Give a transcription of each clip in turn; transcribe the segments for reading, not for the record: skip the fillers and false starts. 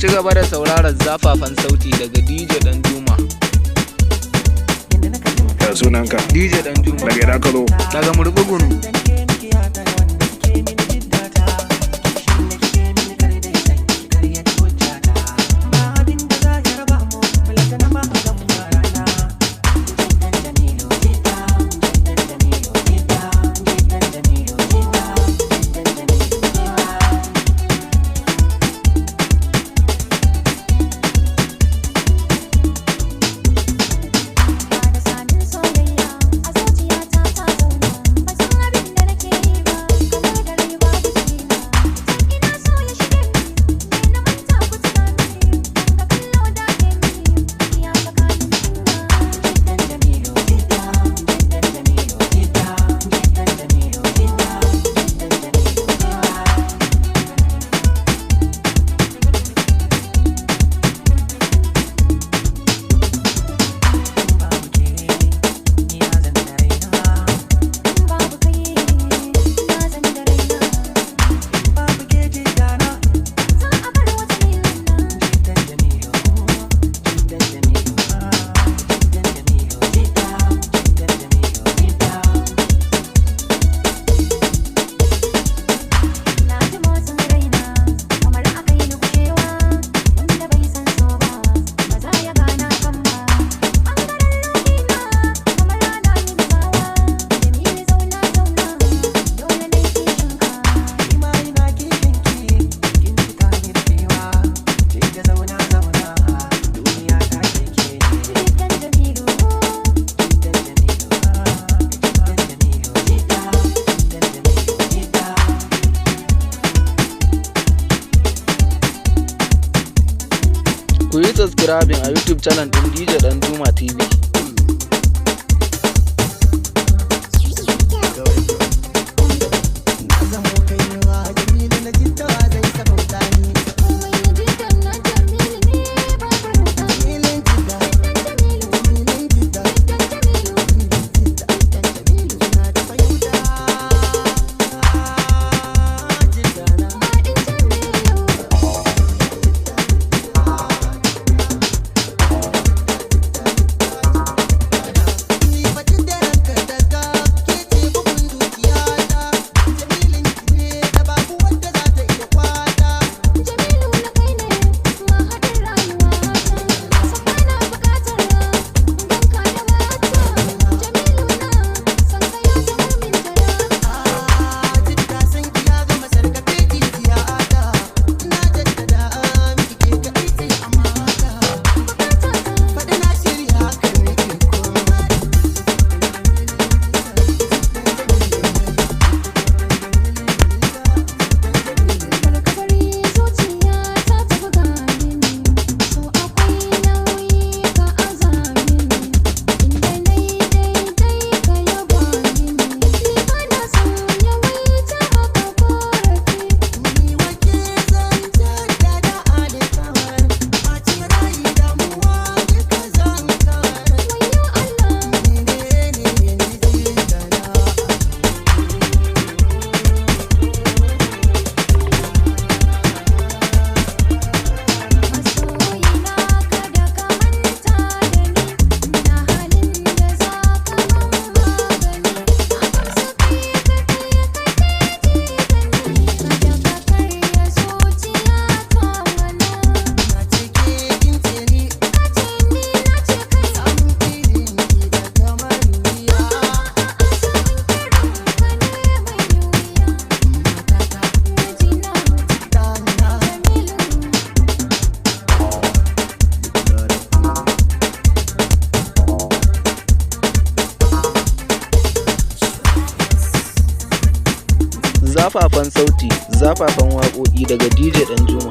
Ci gaba da sauraron zafafan sauti daga DJ Danjuma. Ya sunanka? DJ Danjuma. Daga ina ka zo? Daga Murɓugunu. Ku yi subscribing a YouTube channel ɗin DJ Danjuma TV. Zafafan sauti, zafafan waƙoƙi daga DJ Danjuma.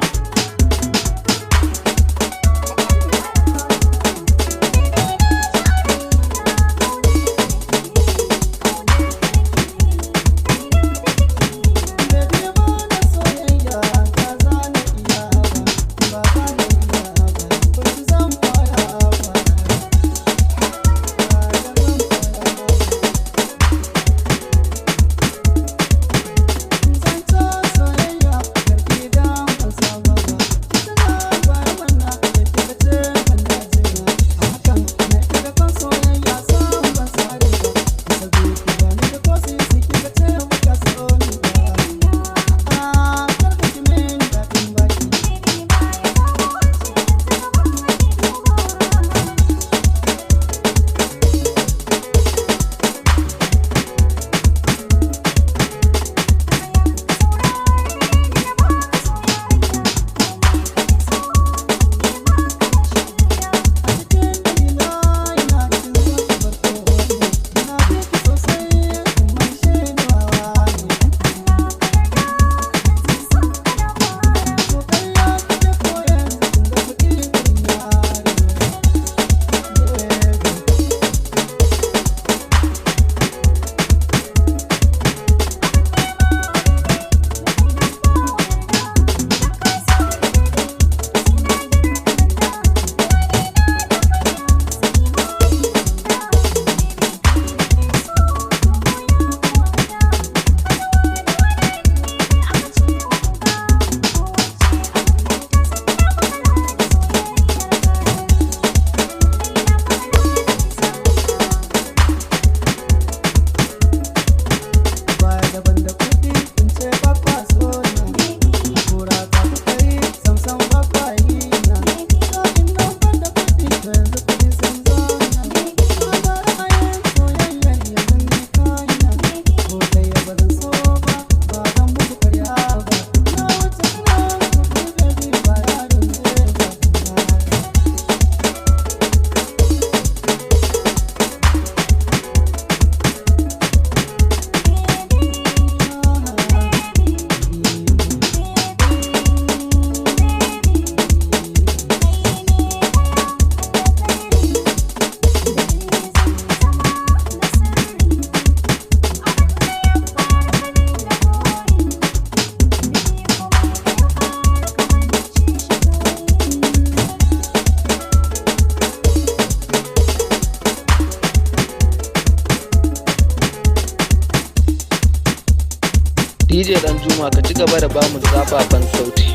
DJ Danjuma, ka ci gaba da bamu zafafan sauti.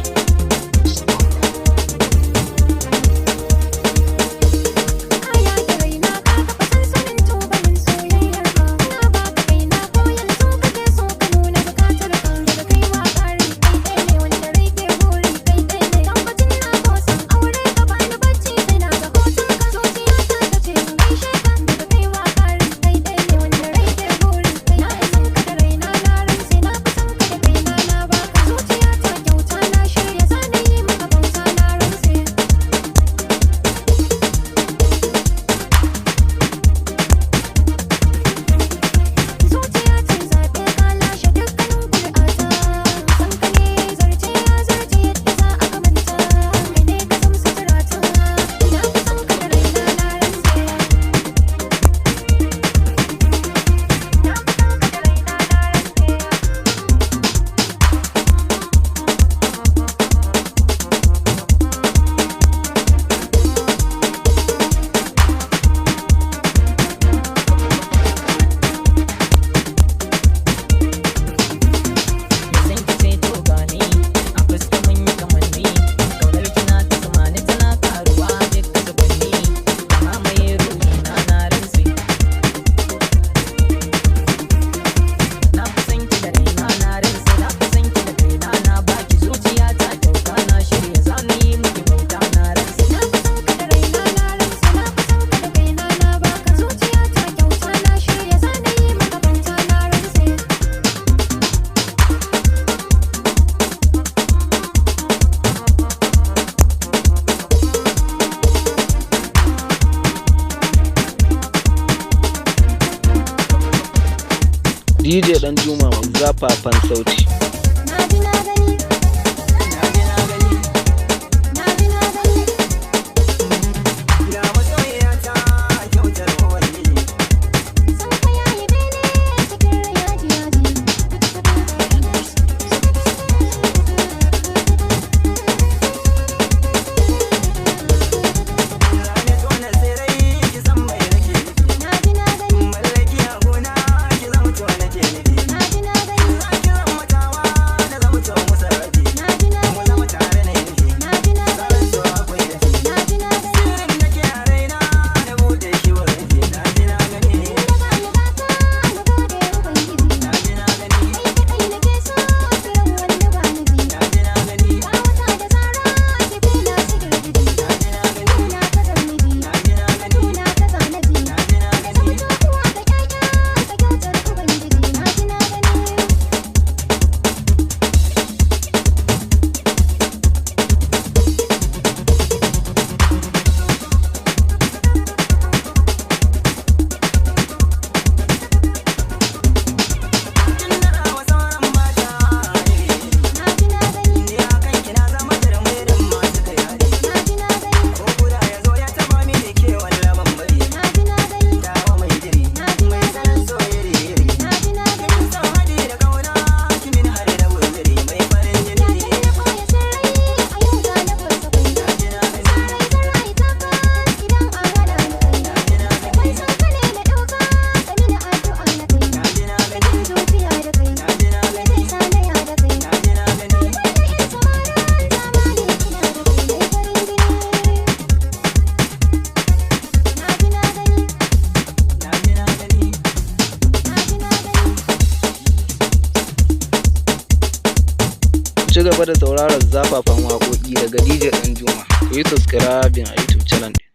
Kaya da raina ka kafa sansanin tubalin soyayyar ka. Na baka kaina ko yanzu kake so ka nuna bukatar ka. Daga kai wa ƙari, kai ɗaya ne wanda rai ke buri, kai ɗaya ne. Tabbacin na kosan aure ka, bani bacci sai na ga hoton ka. Zuciyata ta ce in gaishe ka. Daga kai wa ƙari, kai ɗaya ne wanda rai ke buri. Na fi son ka da raina, na rantse, na fi son ka da kaina, na baka zuciyata kyauta, na shirya zana yi maka bauta, na rantse. Zuciya ce zaɓe, ka lashe dukkanin kuri'ata. San ka ne zarce ya zarce yadda za a kamanta. Kai ne ka zam suturata. Na fi son ka da raina, na rantse. Na fi son ka da raina, na rantse. Zan ki ce to gani a fuska mun yi kamanni. Kaunar kina ta samani, tana karuwa duka zubanni. Ta mamaye ruhina, na rantse. Na fi san ki da raina, na rantse. Na fi san ki da kaina, na baki zuciya ta kyauta. Na shirya zan yi miki bauta, na rantse. Na fi son ka da raina, na rantse. Na fi son ka da kaina, na baka zuciyata kyauta, na shirya zana yi maka bauta, na rantse. DJ Danjuma mai zafafan sauti. Na ji na gani. Na ji na gani. Na ji na gani. Ga masoyiyata, kyautar Ubangiji. San ka yayi bene cikin rai yaji yaji. Zane tona tsirai, ki san mai nake nufi. Na ji na gani. Mallaki a gona, ki zamto nake nufi. Na ji na gani. Za ki zama tawa, na zamto musarrafi. Na ji na Mu gani. zama tare na nufi. Na ji na gani. Tsarin so akwai nufi. Na ji na gani. Sirrin da ke a raina, na buɗe shi wa rufi. Na ji na gani. Tun da gani gata, na gode Ubangiji. Na ji na gani. Kai kaɗai nake so, kiran wanda ba ni ji. Na ji na gani. Ga wata da zara, kifi na su girgiji. Na ji na gani. Nuna ka zarmiji. Na ji na gani. Nuna ka zanaji. Na ji na Ka gani. zamto uwa ga ƴaƴa, ka kyautar Ubangiji. Na ji na gani. Kin daɗa wa sauran mata iri. Na ji na gani. Ni a kanki na zama turmirin masu kai hari. Na ji na gani. Ko guda ya zo ya taɓa mini ke wallaban bari. Na ji na gani. Dawo mai jiri, mai salon so iri-iri. Na ji na gani. Kin san haɗi da ƙauna, kimin har da guzuri mai farin Ya jini. tuni na ɓoye sirrai, a yau ga na furta kai. Na ji na gani, Sarai sarai tabbas idan an hana ni kai. na ji na gani, Mai son ka ne na ɗauka, ka mini addu'a na kai. na ji na gani, Cikin zuciya da kai, na ji na me gani, zai sa na ya da kai? na ji na gani. Wanda ƴan samarin zamani ina da kai mai farin jini. Na ji na gani. Na ji na gani. Na ji na gani. Ku ci gaba da sauraron zafafan waƙoƙi daga DJ Danjuma. Ku yi subscribing a YouTube channel ɗin.